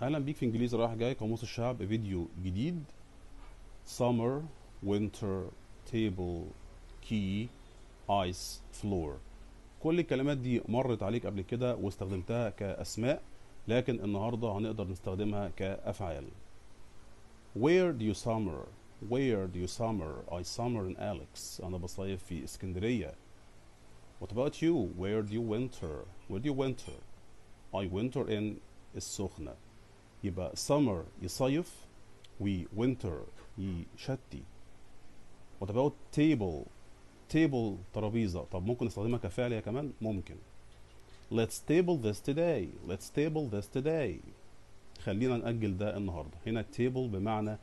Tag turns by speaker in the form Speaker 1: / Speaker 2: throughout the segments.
Speaker 1: اهلا بيك في انجليزي رايح جاي قاموس الشعب، فيديو جديد. summer، winter، table، key، ice، floor. كل الكلمات دي مرت عليك قبل كده واستخدمتها كأسماء، لكن النهاردة هنقدر نستخدمها كأفعال. Where do you summer? Where do you summer? I summer in Alex. أنا بصيف في اسكندرية. What about you? Where do you winter? Where do you winter? I winter in السخنة. يبقى summer يصيف و winter يشتي. What about table? Table ترابيزة. طب ممكن نستخدمها كفعل يا كمان؟ ممكن. Let's table this today. Let's table this today. خلينا نأجل ده النهاردة. هنا table بمعنى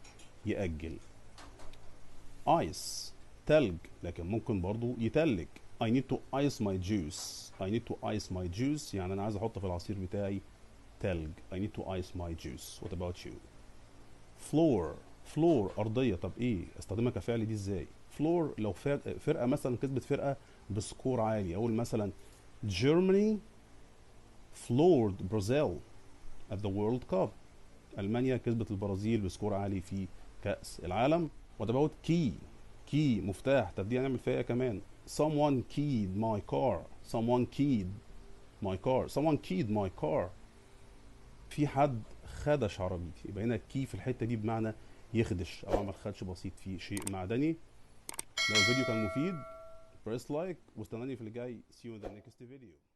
Speaker 1: يأجل. Ice تلج، لكن ممكن برضو يتلج. I need to ice my juice. I need to ice my juice. يعني أنا عايز أحط في العصير بتاعي تلج. I need to ice my juice. What about you? Floor. Floor أرضية. طب إيه؟ استخدمها كفعل دي إزاي؟ Floor لو فرقة مثلا كسبت فرقة ب score عالي، أقول مثلا Germany floored Brazil at the World Cup. ألمانيا كسبت البرازيل ب score عالي في كأس العالم. What about key? Key مفتاح. طب دي هنعمل فيها إيه كمان؟ Someone keyed my car. Someone keyed my car. Someone keyed my car. في حد خدش عربيتي. يبقى هنا key في الحتة دي بمعنى يخدش أو عمل خدش بسيط في شيء معدني. لو الفيديو كان مفيد press like واستناني في اللي جاي. See you in the next video.